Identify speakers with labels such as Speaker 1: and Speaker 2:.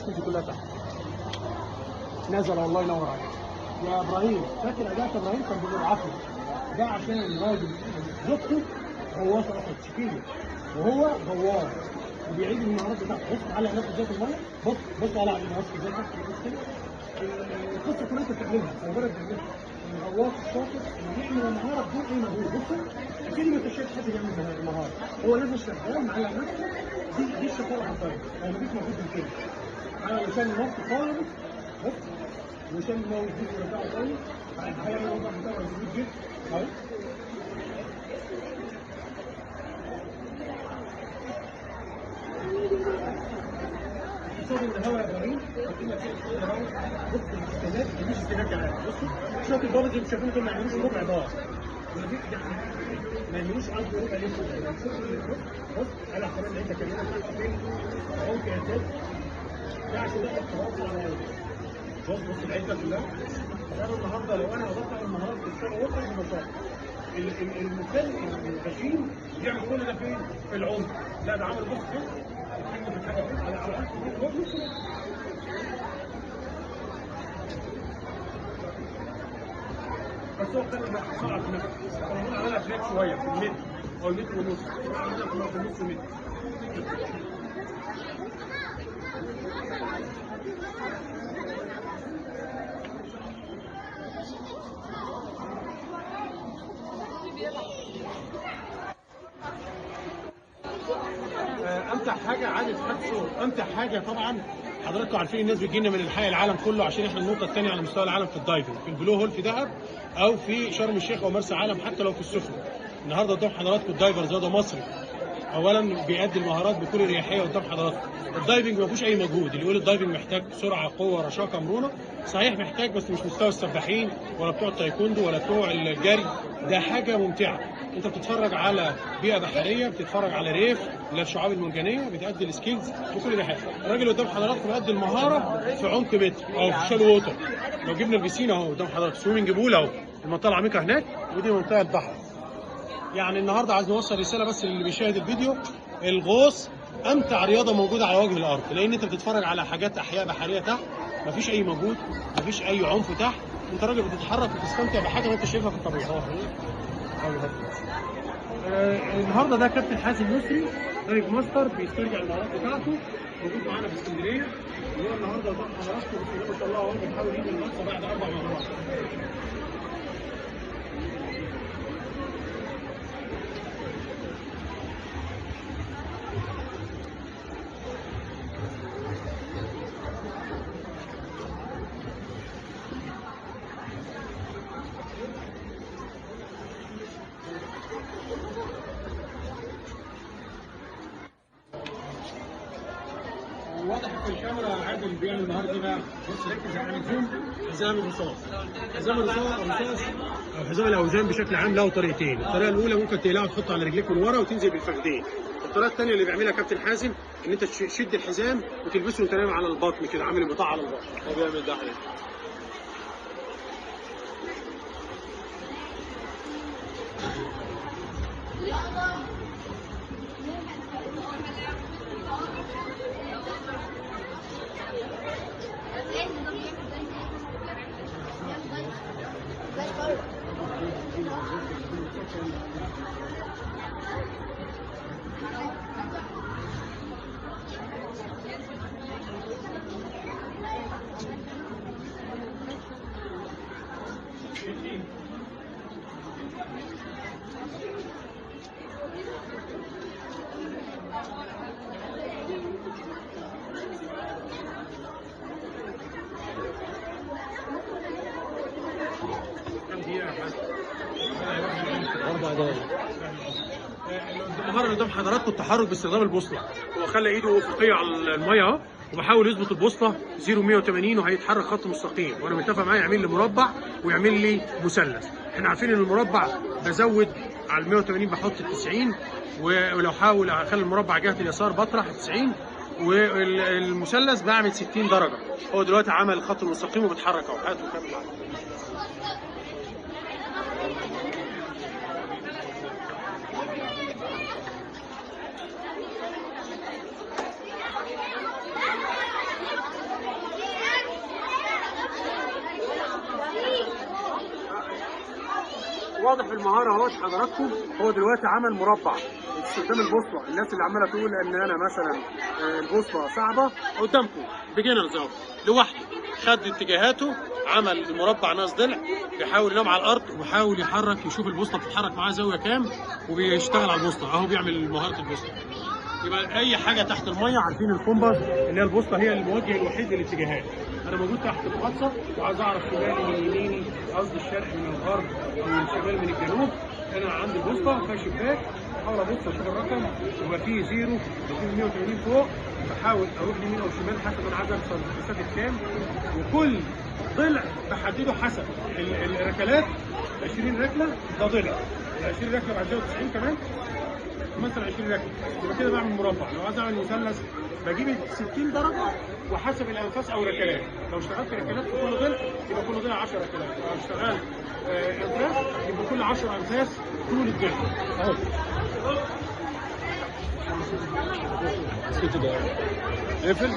Speaker 1: ال skills كلها تحت. نزل، الله ينور عليك يا ابراهيم. فاكر اداء ابراهيم كان بيقول عافية، ده عشان راجل زوجته غواصه اصلا شكيله، وهو غواص وبيعيد المهارات بتاعته. بص على نفسه ازاي في المية، بص بص على نفسه ازاي تحت. بص كده القصة كلها انت بتعملها، او مجرد بتعملها. الغواص الشاطر اللي بيعمل المهارة بدون اي مجهود. بصوا اكيد ما انت شايف حد بيعمل المهارة، هو لازم شغال معلق نفسه. دي الشطارة على الطريق، هو مفيش مجهود من كده. انا شايل نفسه خالص، بص وشال الماوس دي ورجعه تاني، هيعمل الوضع بتاعه مظبوط جدا اهو. صوت الهواء يا ابراهيم، بص الاستهلاك، مفيش استهلاك عالي. بصوا شوية ال bubbles اللي شايفينهم دول ما يعملوش ربع بار، ما يعملوش قصدي ربع لتر. بص على كمان العدة كمان فين عمق اعداد ده عشان ده اضطراب على. بص بص العدة كلها. انا النهارده لو انا هدخل المهارات في ال shallow water ببساطة، المثال الغشيم بيعمل كل ده فين؟ في العمق. لا ده عامل بص فين؟ الحاجة في الحاجة فين؟ على نص. بس هو خلى صعب في نفسه، كان عملها فلاك شوية في المتر او المتر ونص، عملها في نص متر. امتع حاجة عادة حدث، امتع حاجة طبعا حضراتكم عارفين الناس بتجي لنا من الحي العالم كله، عشان احنا النقطة الثانية على مستوى العالم في ال diving، في ال Blue Hole في دهب او في شرم الشيخ او مرسى علم، حتى لو في السخنة. النهارده قدام حضراتكم ال divers ده مصري، اولا بيأدي المهارات بكل اريحية قدام حضراتكم. ال diving ما فيهوش اي مجهود، اللي يقول ال diving محتاج سرعة قوة رشاقه مرونة، صحيح محتاج، بس مش مستوى السباحين ولا بتوع التايكوندو ولا بتوع الجري. ده حاجة ممتعة، انت بتتفرج على بيئة بحرية، بتتفرج على reef اللي هي الشعاب المرجانيه، بتأدي ال skills بكل اريحية. الراجل قدام حضراتكم بيأدي المهارة في عمق متر او في shallow water. لو جبنا البسين اهو قدام حضراتكم، swimming pool اهو، المنطقة العميقة هناك، ودي منطقة البحر. يعني النهارده عايز نوصل رسالة بس للي بيشاهد الفيديو، الغوص امتع رياضة موجودة على وجه الارض، لان انت بتتفرج على حاجات احياء بحرية تحت، مفيش اي مجهود، مفيش اي عنف تحت، انت راجل بتتحرك وتستمتع بحاجة ما انت شايفها في الطبيعة. النهارده ده كابتن حازم يسري، dive master، بيسترجع المهارات بتاعته، موجود معانا في اسكندرية. وهو النهارده قدام حضراتكم بسم الله ما شاء الله اهو بيحاول يجيب المنصة بعد 4 مرات. واضح في الكاميرا عادل بيعمل النهارده بقى. بص ركز على zoom، حزام الرصاص، حزام الرصاص او حزام الاوزان بشكل عام له طريقتين. الطريقة الاولى ممكن تقلعه وتحطه على رجليك من ورا وتنزل بالفخدين. الطريقة الثانية اللي بيعملها كابتن حازم ان انت تشد الحزام وتلبسه وانت نايم على البطن كده، عامل البطاقة على البطن. هو بيعمل ده حاليا.
Speaker 2: 4 دقايق.
Speaker 1: المهارة اللي قدام حضراتكم التحرك باستخدام البوصلة، هو خلى ايده افقية على المية اهو، وبحاول يظبط البوصلة 0 180 وهيتحرك خط مستقيم، وانا متفق معاه يعمل لي مربع ويعمل لي مثلث. احنا عارفين ان المربع بزود على 180 بحط 90، ولو حاول اخلي المربع جهة اليسار بطرح 90، والمثلث بعمل 60 درجه. هو دلوقتي عمل الخط المستقيم وبيتحرك اهو. هاتوا كمل معايا. واضح المهارة اهوت حضراتكم. هو دلوقتي عمل مربع باستخدام البوصله. الناس اللي عماله تقول ان انا مثلا البوصلة صعبه، قدامكم beginners اهو لوحده خد اتجاهاته، عمل المربع ناقص ضلع، بيحاول ينام على الارض وبيحاول يحرك، يشوف البوصلة بتتحرك معاه زاوية كام، وبيشتغل على البوصلة اهو، بيعمل مهارة البوصلة. يبقى اي حاجة تحت المية عارفين ال compass اللي هي البوصلة هي الموجه الوحيد للاتجاهات. انا موجود تحت في غطسه وعايز اعرف شمالي من يميني، قصدي الشرق من الغرب او الشمال من الجنوب. انا عندي البوصلة فيها شباك، بحاول ابص اشوف الرقم ويبقى فيه zero وفيه 180 فوق، بحاول اروح يمين او شمال حسب انا عايز اوصل مسافة كام. وكل ضلع بحدده حسب الركلات، 20 ركلة ده ضلع، 20 ركلة بعد 90 كمان مثلا 20 ركلة، يبقى كده بعمل مربع. لو عايز اعمل مثلث بجيب 60 درجه وحسب الانفاس او ركلات. لو اشتغلت ركلات في كل ضلع يبقى كل ضلع 10 ركلات، لو اشتغلت انفاس يبقى كل 10 انفاس طول الضلع اهو.
Speaker 2: اقفل.